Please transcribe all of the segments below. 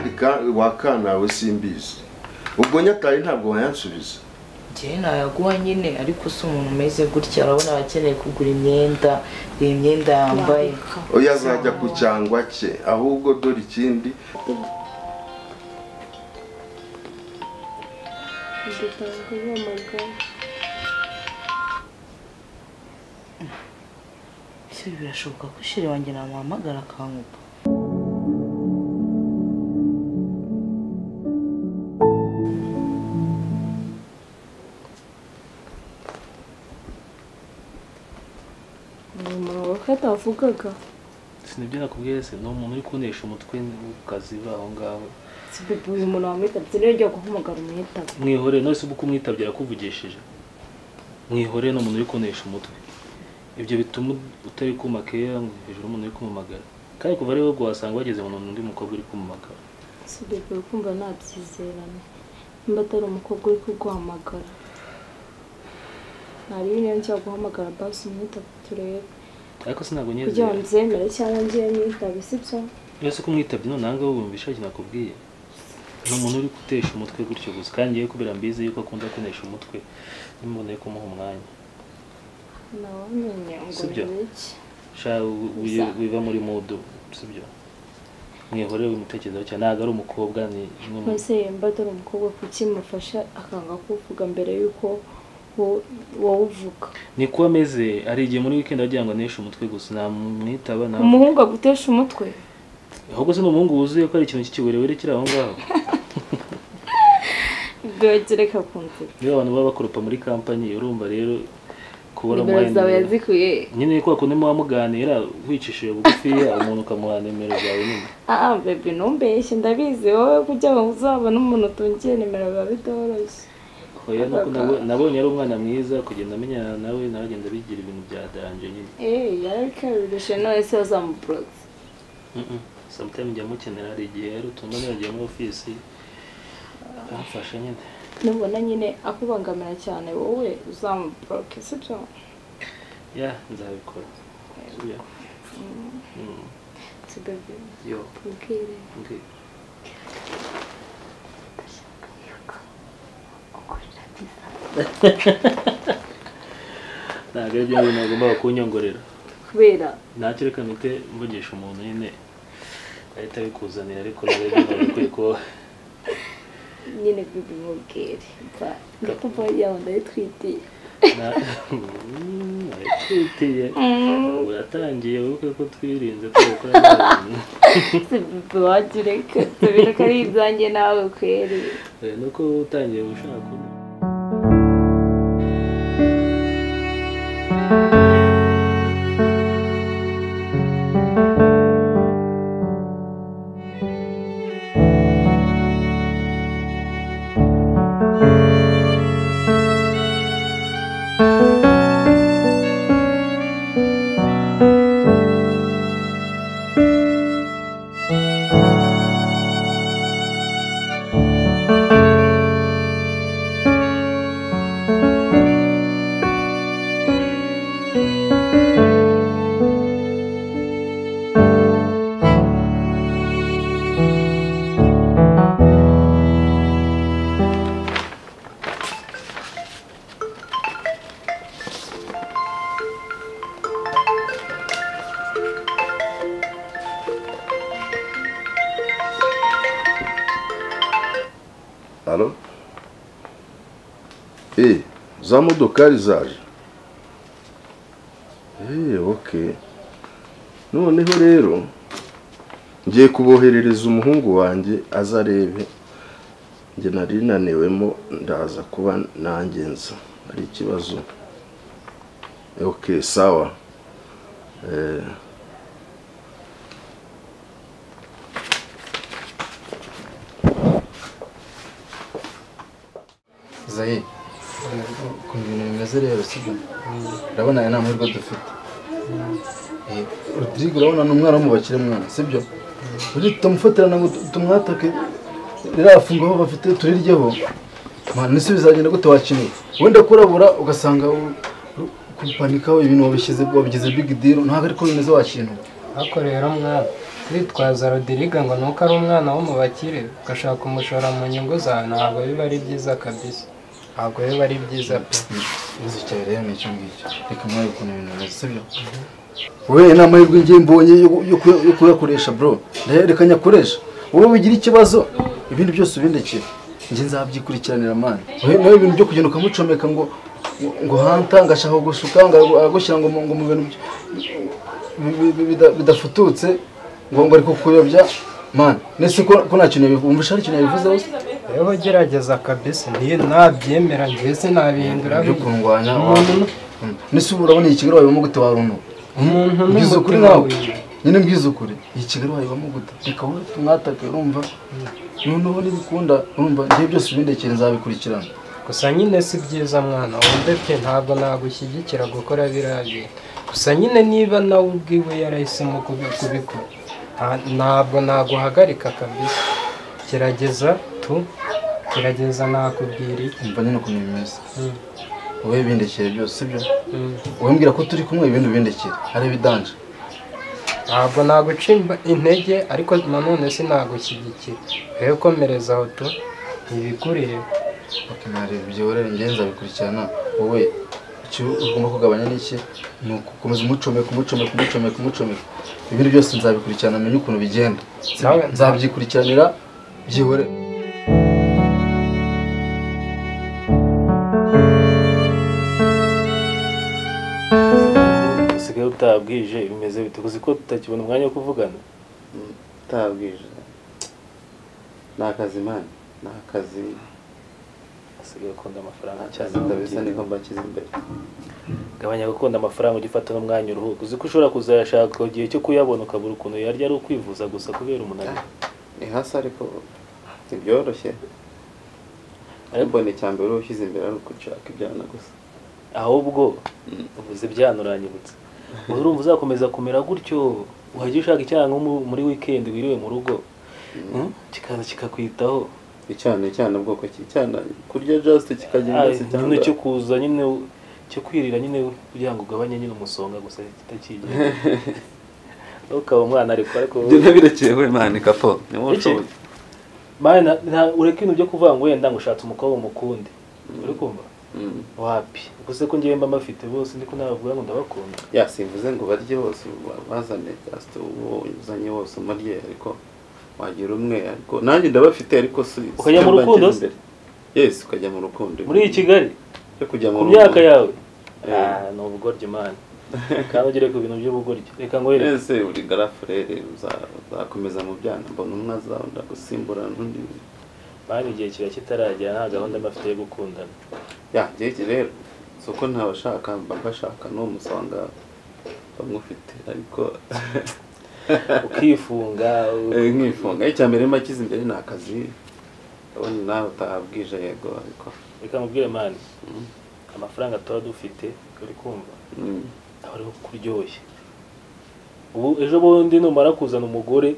Kandi wakanawe simbizi. Ubwo nyataye ntabwo wayansubiza. Njye nayaguha nyine ariko si umuntu umeze gutya urabona abakeneye kugura imyenda, iyi myenda yambaye. Oya azajya ku cyangwa cye ahubwo dore ikindi. Ese birashoboka ko sheri wanjye namuhamagara akankupa? Atavugaga sinibyo nakubwiye se no umuntu uri kunesha umutwe ukaziba aho ngaho. Si bebe uyu muntu wamwitabye niyo ngiye guhamagara umwitabye. Mwihore none se ubu kumwitabye arakuvugishije. Mwihore no umuntu uri kunesha umutwe. Ibyo bituma utari kumakeya hejuru umuntu uri kumumagara. Kandi kuva ari wowe wasanga bageze mu undi mukobwa uri kumumagara. Si bebe ukumva nabyizerana. Nimba atari umukobwa uri kuguhamagara. Nari niyo ngiye guhamagara basi umwitabye turebe. Ariko sinago nyeze. Kugira ngo nzemere cyangwa ngiye mwitabe sibyo? Yose kumwitabye none nanga wumvisha ikintu nakubwiye. Ni umuntu uri gutesha umutwe gutyo gusa kandi ngiye kubera mbizi yuko akunda kunesha umutwe nimboneye kumuha umwanya. Nawamenye ngo niki. Sha wiva muri mood sibyo? Mwihore wimutekerezaho cyane ntago ari umukobwa ni Ese mba atari umukobwa kuki mufasha akanga kuvuga mbere yuko wowe uvuga. Niko ameze ari igihe muri weekend agira ngo aneshe umutwe gusa namwitaba na umuhungu agutesha umutwe. Ahubwo se n'umuhungu wuzuye ko ari ikintu cy'ikiwerewere kiri aho ngaho. Byogereka kunze. Niyo abantu baba bakoropa muri company urumva rero kubura mwanya zawe yazikuye. Nyine ko akunda muba muganira wicishije bugufi umuntu ukamuha nimero zawe nyine. Ah baby numbeshye ndabizi wowe kujya ngo uzabona umuntu utungiye nimero biba bitoroshye. Oya nuko nabonye ari umwana mwiza kugenda amenyana nawe naragenda bigira ibintu bya danger nyine. Yarakabirishe none se uzamublocks. Sometimes njya mukenera hari igihe rero tumba nibagiye muri office amfasha nyine. Nubona nyine akubangamira cyane wowe uzamublock sibyo? Yeah, nzabikora. Sibyo? Si baby. Yo. Ubwire. Okay. Ntabwo ari byo bintu bagomba kunyongorera. Kubera ntacyo reka mpite mvugisha umuntu nyine ahita abikuzanira ariko rero bikwiye ko nyine bimubwire ndakumva yawe ndayitwitiye. Ndayitwitiye uratangiye wibuke ko twirinze ko gukora ibintu. Wajya tubireka ari ibyanjye nawe kweri. Nuko utangiye gushaka. Alo? Za modokari zaje. Okay. Noneho rero ngiye kuboherereza umuhungu wanjye azarebe. Nge nari nanewemo ndaza kuba nangenza. Ari ikibazo. Okay, sawa. Zayi, ukuntu ibintu bimeze rero sibyo? Urabona aya ni amahirwe dufite. Rodrigue urabona ni umwana wo mu bakire mwana sibyo? Ujye tumufatirana ngo tumwatake ririya fungo aho bafite turiryeho. Mwana nese bizagenda gute wakeneye? Wenda kurabura ugasanga kupanikaho ibintu wabishyize wabigize big deal ntabwo ariko bimeze wakintu. Ariko rero mwana kwitwaza Rodrigue ngo nuko ari umwana wo mu bakire ugashaka umushora mu nyungu zawe ntabwo biba ari byiza kabisa. Ntabwo biba ari byiza pe. Ikibazo cyawe rero ni icyo ngicyo. Reka mwaye ukuntu ibintu bimeze, sibyo? Wowe ni amahirwe ngiye mbonye yo kuyakoresha bro. Reka nyakoresha. Wowe wigira ikibazo ibindi byose ubindekere. Njye nzabyikurikiranira man. Wowe nawe ibintu byo kugenda ukamucomeka ngo hanta ngashaka gushuka ngo agushyira ngo mu bintu bidafututse ngo ngo ariko kuyobya man. Nese ko nta kintu wumvisha ari ikintu yabivuzeho se? Rero gerageza kabisa nti nabyemera njye sinabihindura byo kundwanya. Nese ubu urabona iyi Kigali wayibamo gute waruntu? Umuntu n'ukuri nawe nyine mbwiza ukuri iyi Kigali wayibamo gute? Reka wowe tumwatake urumva noneho nibikunda urumva ngiye byose ubindekere nzabikurikirana. Gusa nyine si byiza mwana wumve pe ntabwo nagushyigikira gukora biriya bintu. Gusa nyine niba nawe ubwiwe yarahisemo kubikora ntabwo naguhagarika kabisa. Gerageza tu gerageza nakubwira iki. Umva nyine ukuntu bimeze. Wowe bindekere byose sibyo? Wowe mbwira ko turi kumwe ibindi bindekere ari bidanje. Ntabwo naguca intege ariko nanone sinagushyigikira. Rero komereza aho tu ntibikureba. Okay, ibyo rero ngenza bikurikirana. Wowe icyo ugomba kugabanya n'iki ni ukukomeza umucomeka umucomeka umucomeka umucomeka. Ibindi byose nzabikurikirana menye ukuntu bigenda. Nzabyikurikiranira byihore. Usigaye utabwije bimeze bite? Uzi ko tutakibona umwanya wo kuvugana? Utabwije ni akazi man, ni akazi. Asigaye ukunda amafaranga cyane kabisa, niko mbakiza imbere. Gabanya gukunda amafaranga ujye ufata n'umwanya uruhuka. Uzi ko ushobora kuzayashaka igihe cyo kuyabona ukabura ukuntu yarya ari ukwivuza gusa kubera umunaniro. Ni hasi ariko ntibyoroshye. Ariko ni icya mbere ushyize imbere ari ugushaka ibyana gusa. Ahubwo uvuze ibyana uranyibutsa. Urumva uzakomeza kumera gutyo wajya ushaka icyana nko muri weekend wiriwe mu rugo kikaza kikakwitaho. Icyana bwoko ki? Icyana kurya just kikagenda se cyangwa nyine cyo kuza nyine cyo kwirira nyine kugira ngo ugabanye nyine umusonga gusa kitakigira. Ukaba umwana ariko ibyo nabirekeye we man kapo ni wowe ushoboye. Man ureke ibintu byo kuvuga ngo wenda ngo ushatse umukobwa umukunde. Uri kumva? Wapi? Gusa ko ngiye mba mafite bose ndiko nabavuga ngo ndabakunda. Ya simvuze ngo barye bose bazane just uwo uzanye bose umurye ariko wagira umwe ariko nanjye ndabafite ariko si ukajya mu rukundo se? Yes, ukajya mu rukundo. Muri Kigali? Cyo kujya mu myaka yawe. Ni ubugoryi man. Kandi ugere ku bintu by'ubugoryi. Reka ngo yereke. Ese uri garafurere uzakomeza mu byana mbona umwe azabona gusimbura n'undi. Bari igihe kiba kitaragera nta gahunda mafite yo gukundana. Ya, gihe rero soko ntabashaka mbashaka no musanga bamufite ariko ukifunga nkifunga. Icya mbere makize imbere ni akazi. Ndabona nawe utabwije yego ariko reka mubwire man amafaranga tuba dufite uri kumva aho ari kuryoshye. Ubu ejo bundi numara kuzana umugore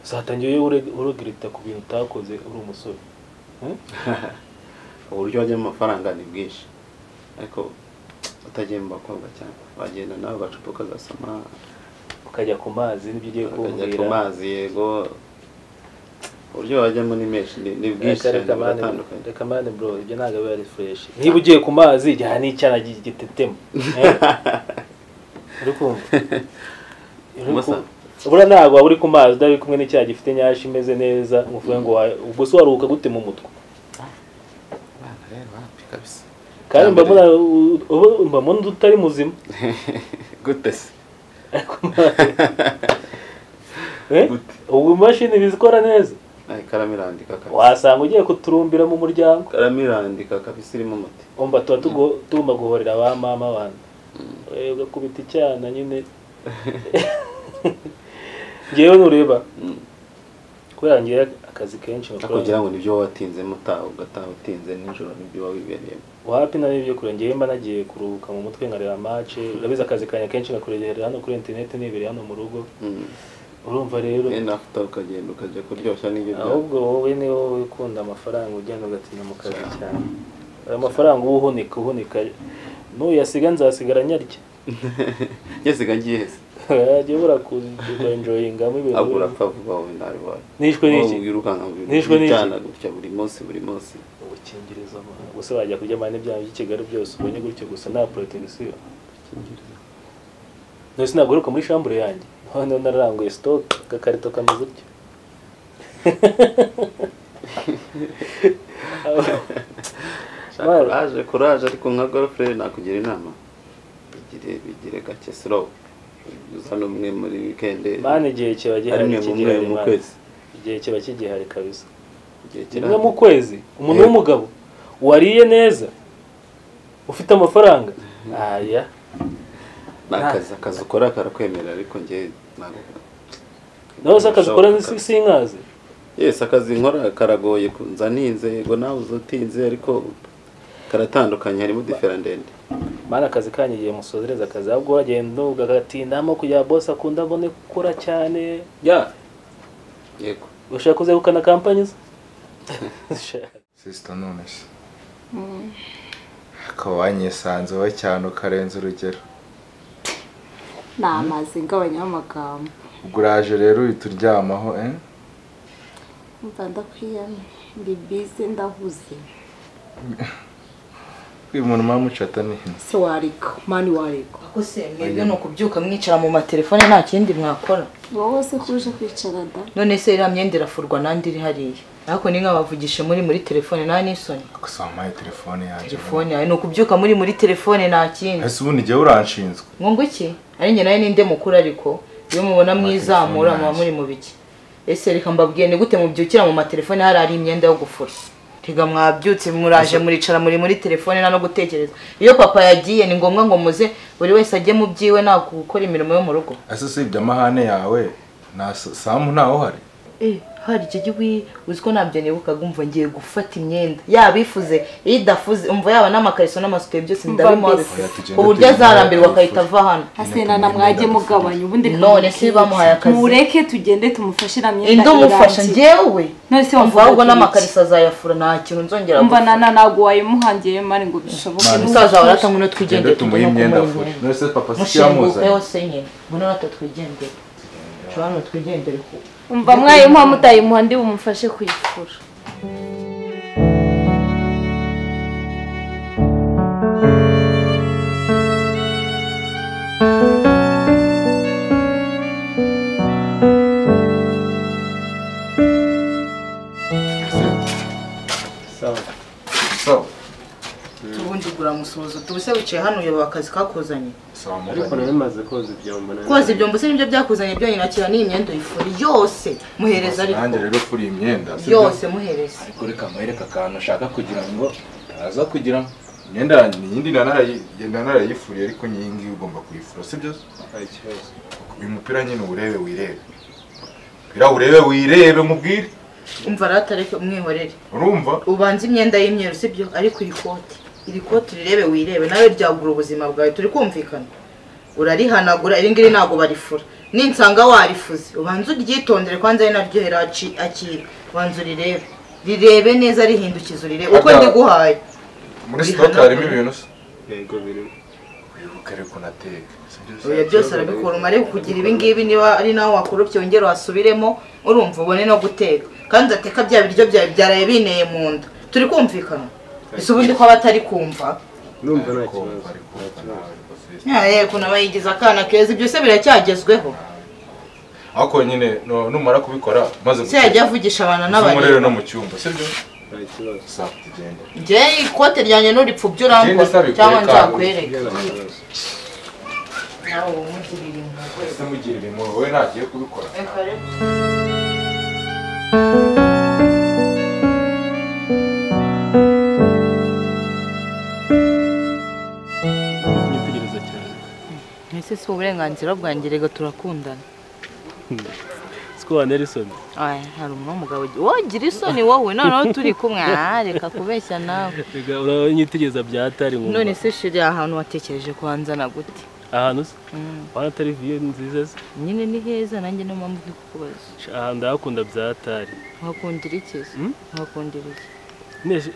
uzatangiye uregreta ku bintu utakoze uri umusore. Uburyo wajya mu mafaranga ni bwinshi ariko utagiye mu bakobwa cyane wagenda nawe ugacupa ukagasoma ukajya ku mazi nibyo ugiye kumbwira. Ukajya ku mazi yego. Uburyo wajyamo ni menshi ni bwinshi cyane biratandukanye. Reka mane bro ibyo ntabwo biba ari fresh. Niba ugiye ku mazi jyana n'icyana gitetema. Uri kumva? Ubura ntabwo waba uri ku mazi udari kumwe n'icyaha gifite nyashi imeze neza ngo uvuge ngo ubwo se waruhuka gute mu mutwe? Kandi mbona utari muzima. Gute se? Ubu imashini bizikora neza. Ikaramu irandika kabisa. Wasanga ugiye kuturumbira mu muryango. Ikaramu irandika kabisa irimo umuti. Umva tuba tugomba guhorera ba mama bana. Ugakubita icyana nyine. Ngewe nureba. Kubera ngira akazi kenshi bakora. Kugira ngo nibyo watinzemo ugataha utinze nijoro nibyo wabibereyemo. Wapi na nibyo kure ngewe mba nagiye kuruhuka mu mutwe nkareba match. Urabizi akazi kanya kenshi ngakorera hano kuri internet nibereye hano mu rugo. Urumva rero nafuta ukagenda ukajya kuryoshya n'ibyo byawe. Ahubwo wowe ni wowe ukunda amafaranga ugenda ugatinda mu kazi cyane. Ayo mafaranga uhunika nuyasiga nzasigara nyarya. Yesiga ngiye hese. Yagiye urakuza enjoyingamo ibintu. Agura apfa vuba wowe ndabibona. Nishwe n'iki? Wirukanka Nishwe n'iki? Cyane gutya buri munsi buri munsi. Ubukingirizo mwana. Gusa wajya kurya mane byawe by'i Kigali byose ubonye gutyo gusa nta protection. Ubukingirizo. None sinaguruka muri chambre yanjye. None nararanguye stock agakarito kameze gutyo. Courage courage ariko nka girlfriend nakugira inama. Bigire gake slow. Uzana umwe muri weekend. Mane igihe kiba gihari kimwe mu kwezi. Igihe kiba kigihari kabisa. Rimwe mu kwezi umuntu w'umugabo wariye neza ufite amafaranga aya nakazi akazi ukora karakwemerera ariko nge ntabwo nawe se akazi ukora sinkazi. Yes, akazi nkora karagoye kunza ninze yego nawe uzotinze ariko karatandukanye harimo different ndende. Mana akazi kanyigiye musozereza akazi ahubwo wagenda ugatindamo kugira boss akunda abone gukora cyane ya yego ushaka kuzegukana companies. Sister none se ko wanyisanze we cyane ukarenza urugero. Namaze ngabanya amagambo. Uguraje rero uhita uryamaho eh? Umva ndakwiyamye ndi busy ndahuze. Uyu muntu mamucata ni se warika mani warika. Ako se mwebwe no kubyuka mwicara mu matelefone nta kindi mwakora. Wowe se kuje kwicara da. None se ira myenda irafurwa nandi iri hariya. Ariko ni nkabavugishe muri telefone nta nisoni. Gusa wampaye telefone yanjye. Telefone yawe ni ukubyuka muri telefone nta kindi. Ese ubundi igihe uranshinzwe. Ngo iki? Ari njye nawe ninde mukuru ariko iyo mubona mwizamura muba muri mu biki. Ese reka mbabwiye ni gute mubyukira mu matelefone hari ari imyenda yo gufura. Tiga mwabyutse muraje muricara muri telefone na no gutekereza. Iyo papa yagiye ni ngombwa ngo muze buri wese ajye mu byiwe nta gukora imirimo yo mu rugo. Ese usibye amahane yawe na Samu ntaho hari? Hari icyo gihe uziko nabyo nibukaga umva ngiye gufata imyenda yabifuze idafuze umva yaba n'amakariso n'amasutiye byose ndabimuha uburyo azarambirwa akahita ava hano. Hasena na mwajye mugabanya ubundi none se bamuhaye akazi mureke tugende tumufashira myenda indi umufasha njyewe none se wumva ahubwo n'amakariso azayafura nta kintu nzongera umva nana ntabwo wayimuhangiye mari ngo bishoboke. Musaza warata ngo twigende tumuhe imyenda afure. None se papa si yamuzanye yose nyine ngo natwe twigendere shobora twigendere ku umva mwayimuha mutayimuha ndi bumufashe kuyifura. Sawa. Tubundi gura musuhuzo tubuse wicaye hano uyoba akazi kakuzanye. Ariko nari maze koza ibyombo nawe. Koza ibyombo se nibyo byakuzanye byonyine akira ni imyenda uyifura yose muhereza ariko. Nanjye rero furi imyenda yose muhereza. Ariko reka muhereka akantu ashaka kugira ngo aza kugira imyenda yanjye iyindi narayifuriye ariko nyiyi ngiyi ugomba kuyifura sibyo? Uyu mupira nyine urebe wirebe. Mupira urebe wirebe mubwire. Umva ratareke umwihorere. Urumva? Ubanza imyenda y'imyeru sibyo ariko iri koti rirebe wirebe nawe ryagura ubuzima bwawe turi kumvikana. Urarihanagura iri ngiri ntago barifura. Ninsanga warifuze ubanza uryitondere kwanza ari naryo heraci akira. Ubanza urirebe. Rirebe neza rihindukiza urirebe uko ndiguhaye. Muri stock harimo ibintu se? Yego birimo. Wibuke ariko nateka. Oya byose arabikora umare kugira ibi ngibi niba ari nawe wakorupye wongera wasubiremo urumva ubone no guteka. Kandi ateka bya biryo byawe byaraye bineye mu nda. Turi kumvikana. Ese ubundi ko abatari kumva? Numva nta kibazo. Yego nabayigiza akana keza ibyo se biracyagezweho. Ako nyine numara kubikora maze se yajya avugisha abana n'abandi. Umurero no mu cyumba sibyo? Nta kibazo. Sawa tugende. Nje ikote ryanjye nuripfubye urangwa cyangwa nzakwereka. Nawe umugirira impuhwe. Ese mugirira impuhwe wowe ntagiye kubikora. Ese si uburenganzira bwanjye rega turakundana. Siko wa Nelson. Ay, hari umuntu w'umugabo wogira isoni wowe noneho turi kumwe reka kubeshya nawe. Rega uranyitegereza byatari ngo. None se shiri ahantu watekereje kuhanzana gute? Ahantu se? Wana atari viyo nziza se? Nyine ni heza nanjye no mpamvu ndi kukubaza. Aha ndahakunda byatari. Uhakundira iki se? Uhakundira iki?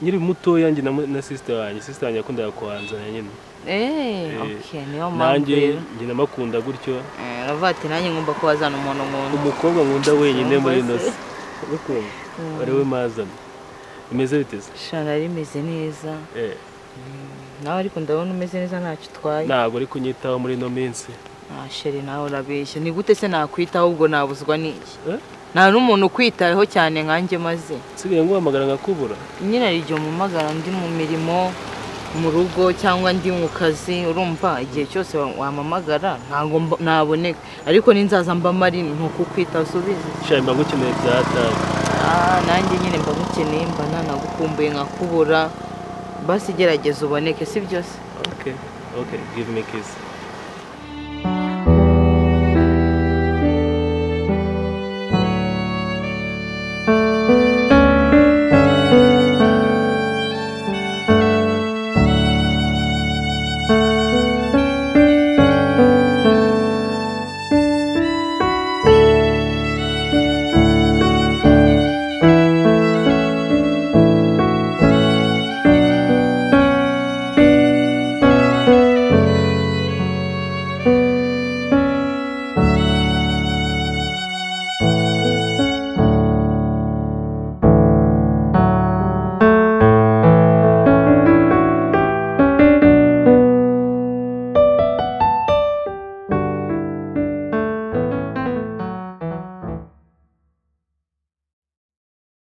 Nkiri mutoya njye na sister wanjye, sister wanjye yakundaga kuhanzana nyine. Okay, niyo mpamvu nanjye rero. njye namakunda gutyo. Aravuga ati nanjye ngomba kubazana umuntu nkunda. Umukobwa nkunda wenyine muri ino si. Se. Urukundo. Ari we mazana. Bimeze bite se? Sha nari meze neza. Nawe ariko ndabona umeze neza ntacyo utwaye. Ntabwo uri kunyitaho muri ino minsi. Ah chéri nawe urabeshya. Ni gute se nakwitaho ubwo nabuzwa n'iki? Nta n'umuntu ukwitayeho cyane nkanjye maze. Nsigaye nguhamagara nkakubura. Nyine hari igihe umpamagara ndi mu mirimo mu rugo cyangwa ndi mu kazi, urumva igihe cyose wampamagara ntabwo naboneka, ariko ninzaza mba mari ntukukwita usubize. Sha mba ngukeneye bya hatari. Nanjye nyine mba ngukeneye, mba nanagukumbuye nkakubura. Basi gerageza uboneke, si byo se? Okay, okay, give me kiss.